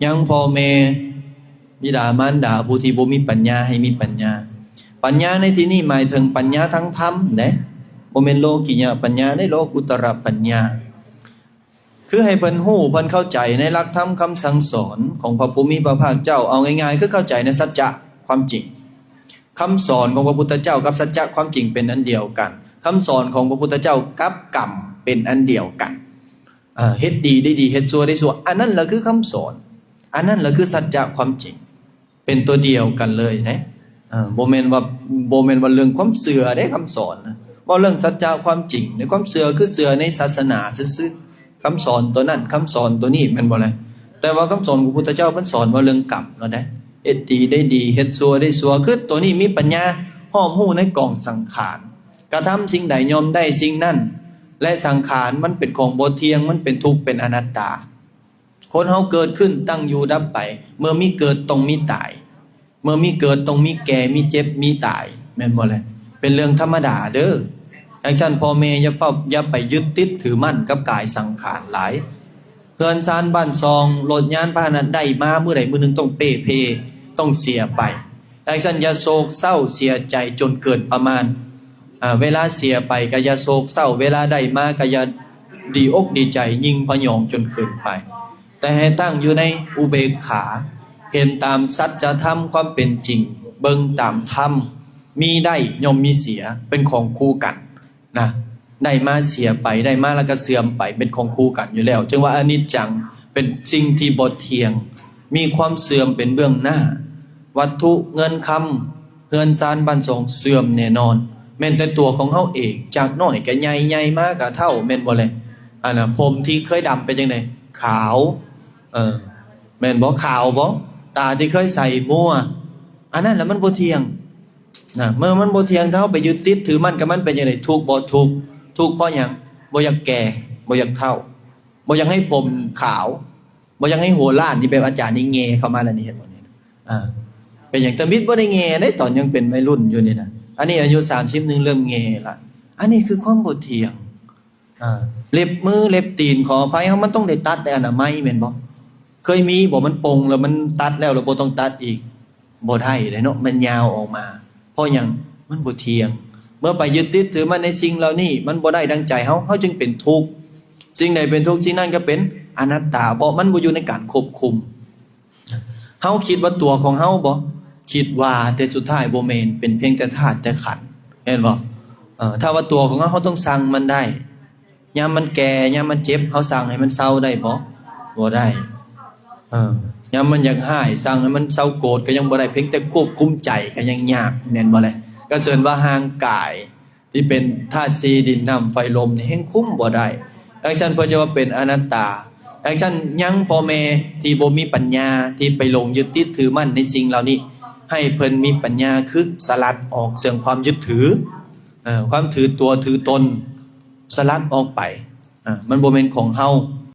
ຍັງພໍ່ແມ່ ບິດາມານດາ ຜູ້ທີ່ບໍ່ມີປັນຍາໃຫ້ມີປັນຍາ. ປັນຍາໃນທີ່ນີ້ໝາຍເຖິງປັນຍາທາງທຳເດ້ ບໍ່ແມ່ນໂລກິຍະປັນຍາເດ້ ໂລກຸດຕະລະປັນຍາ ຄືໃຫ້ເພິ່ນຮູ້ ເພິ່ນເຂົ້າໃຈໃນຫຼັກທຳຄຳສັ່ງສອນຂອງພະຜູ້ມີພະພາກເຈົ້າ. ເອົາງ່າຍໆ ຄືເຂົ້າໃຈໃນສັດຈະຄວາມຈິງ. ຄຳສອນຂອງພະພຸດທະເຈົ້າກັບສັດຈະຄວາມຈິງເປັນອັນດຽວກັນ. ຄຳສອນຂອງພະພຸດທະເຈົ້າກັບກຳເປັນອັນດຽວກັນ. ເຮັດດີໄດ້ດີ ເຮັດຊົ່ວໄດ້ຊົ່ວ ອັນນັ້ນລະຄືຄຳສອນ ອັນນັ້ນລະຄືສັດຈະຄວາມຈິງ ເປັນຕົວດຽວກັນເລີຍເດ້. ເອີ ບໍ່ແມ່ນວ່າ ບໍ່ແມ່ນວ່າເລື່ອງຄວາມເຊື່ອເດ້ ຄຳສອນນະ ເວົ້າເລື່ອງສັດຈະຄວາມຈິງໃນຄວາມເຊື່ອ ຄືເຊື່ອໃນສາສະໜາຊື່ໆ ຄຳສອນຕົວນັ້ນ ຄຳສອນຕົວນີ້ ແມ່ນບໍ່ລະ? ແຕ່ວ່າຄຳສອນຂອງພຸດທະເຈົ້າ ເພິ່ນສອນວ່າເລື່ອງກຳເນາະເດ້ ເຮັດດີໄດ້ດີ ເຮັດຊົ່ວໄດ້ຊົ່ວ ຄືຕົວນີ້ມີປັນຍາຮອບຮູ້ໃນກອງສັງຂານ ກະທຳສິ່ງໃດຍ່ອມໄດ້ສິ່ງນັ້ນ ແລະ ສັງຂານມັນເປັນຂອງບໍ່ທ່ຽງ ມັນເປັນທຸກ ເປັນອະນັດຕາ. ຄົນເຮົາເກີດຂຶ້ນ ຕັ້ງຢູ່ ດັບໄປ ເມື່ອມີເກີດຕ້ອງມີຕາຍ ເມື່ອມີເກີດຕ້ອງມີແກ່ ມີເຈັບ ມີຕາຍ ແມ່ນບໍ່ລະ? ເປັນເລື່ອງທຳມະດາເດີ. ຈັ່ງຊັ້ນ ພໍ່ແມ່ຢ່າເຝົ້າ ຢ່າໄປຍຶດຕິດຖືໝັ້ນກັບກາຍສັງຂານຫຼາຍ. ເຮືອນຊານບ້ານຊ່ອງ ລົດຍານພາຫະນະ ໄດ້ມາມື້ໃດມື້ໜຶ່ງຕ້ອງເປ່ເພ ຕ້ອງເສຍໄປ. ຈັ່ງຊັ້ນຢ່າໂສກເສົ້າເສຍໃຈຈົນເກີນປະມານ. ອາ ເວລາເສຍໄປກະຢ່າໂສກເສົ້າ ເວລາໄດ້ມາກະຢ່າດີອົກດີໃຈ ຍິ່ງພະຍອງຈົນເກີນໄປ ແຕ່ໃຫ້ຕັ້ງຢູ່ໃນອຸເບກຂາ ເຫັນຕາມສັດຈະທຳຄວາມເປັນຈິງ ເບິ່ງຕາມທຳ ມີໄດ້ຍ່ອມມີເສຍ ເປັນຂອງຄູ່ກັນນະ ໄດ້ມາເສຍໄປ ໄດ້ມາແລ້ວກະເສື່ອມໄປ ເປັນຂອງຄູ່ກັນຢູ່ແລ້ວ ຈຶ່ງວ່າອະນິດຈັງ ເປັນສິ່ງທີ່ບໍ່ທ່ຽງ ມີຄວາມເສື່ອມເປັນເບື້ອງໜ້າ ວັດຖຸເງິນຄຳ ເຮືອນຊານບ້ານຊ່ອງເສື່ອມແນ່ນອນ ແມ່ນແຕ່ຕົວຂອງເຮົາເອງ ຈາກນ້ອຍກະໃຫຍ່ ໃຫຍ່ມາກະເຖົ້າ ແມ່ນບໍ່ແລະ? ອັນນ່າ ຜົມທີ່ເຄີຍດຳເປັນຈັ່ງໃດ? ຂາວ ເອີ ແມ່ນບໍ່? ຂາວບໍ່? ຕາທີ່ເຄີຍໃສມົວ ອັນນັ້ນລະມັນບໍ່ທ່ຽງນະ ເມື່ອມັນບໍ່ທ່ຽງ ຖ້າເຮົາໄປຍຶດຕິດຖືໝັ້ນກັບມັນເປັນຈັ່ງໃດ? ທຸກບໍ່? ທຸກ ທຸກເພາະຫຍັງ? ບໍ່ຢາກແກ່ ບໍ່ຢາກເຖົ້າ ບໍ່ຢາກໃຫ້ຜົມຂາວ ບໍ່ຢາກໃຫ້ຫົວລ້ານ ທີ່ແບບອາຈານນີ້ແງ່ເຂົ້າມາແລ້ວນີ້ ເຫັນບໍ່ນີ້? ອາ ເປັນຫຍັງ? ຕາມິດບໍ່ໄດ້ແງ່ເດ້ ຕອນຍັງເປັນໄວລຸ້ນຢູ່ນີ້ນະ ອັນນີ້ອາຍຸສາມສິບໜຶ່ງເລີ່ມແງ່ລະ ອັນນີ້ຄືຄວາມບໍ່ທ່ຽງ. ອາ ເລັບມືເລັບຕີນ ຂໍອະໄພ ເຮົາມັນຕ້ອງໄດ້ຕັດໄດ້ອະນາໄມແມ່ນບໍ່? ເຄີຍມີບໍ່? ມັນປົ່ງແລ້ວ ມັນຕັດແລ້ວ ແລ້ວບໍ່ຕ້ອງຕັດອີກ ບໍ່ໄດ້ເດ້ເນາະ ມັນຍາວອອກມາ ເພາະຫຍັງ? ມັນບໍ່ທ່ຽງ ເມື່ອໄປຍຶດຕິດຖືໝັ້ນໃນສິ່ງເຫຼົ່ານີ້ ມັນບໍ່ໄດ້ດັ່ງໃຈເຮົາ ເຮົາຈຶ່ງເປັນທຸກ ສິ່ງໃດເປັນທຸກ ສິ່ງນັ້ນກະເປັນອະນັດຕາ ເພາະມັນບໍ່ຢູ່ໃນການຄວບຄຸມ. ເຮົາຄິດວ່າຕົວຂອງເຮົາບໍ່? ຄິດວ່າ ແຕ່ສຸດທ້າຍບໍ່ແມ່ນ ເປັນພຽງແຕ່ທາດແຕ່ຂັນ ແມ່ນບໍ່? ເອີ ຖ້າວ່າຕົວຂອງເຮົາ ເຮົາຕ້ອງສັ່ງມັນໄດ້ ຍາມມັນແກ່ ຍາມມັນເຈັບ ເຮົາສັ່ງໃຫ້ມັນເຊົາໄດ້ບໍ່? ບໍ່ໄດ້. ເອີ ຍາມມັນຢາກຮ້າຍ ສັ່ງໃຫ້ມັນເຊົາໂກດກະຍັງບໍ່ໄດ້ ພຽງແຕ່ຄວບຄຸມໃຈກະຍັງຍາກ ແມ່ນບໍ່ແລະ? ກະເຊີນວ່າຮ່າງກາຍ ທີ່ເປັນທາດສີ່ ດິນ ນ້ຳ ໄຟ ລົມ ນີ້ແຮ່ງຄຸມບໍ່ໄດ້ ຈັ່ງຊັ້ນເພິ່ນຈະວ່າເປັນອະນັດຕາ. ຈັ່ງຊັ້ນຍັງພໍ່ແມ່ທີ່ບໍ່ມີປັນຍາ ທີ່ໄປຫຼົງຍຶດຕິດຖືໝັ້ນໃນສິ່ງເຫຼົ່ານີ້ ໃຫ້ເພິ່ນມີປັນຍາ ຄືສະຫຼັດອອກເຊິ່ງຄວາມຍຶດຖື ເອີ ຄວາມຖືຕົວຖືຕົນ ສະຫຼັດອອກໄປ ເອີ ມັນບໍ່ແມ່ນຂອງເຮົາ.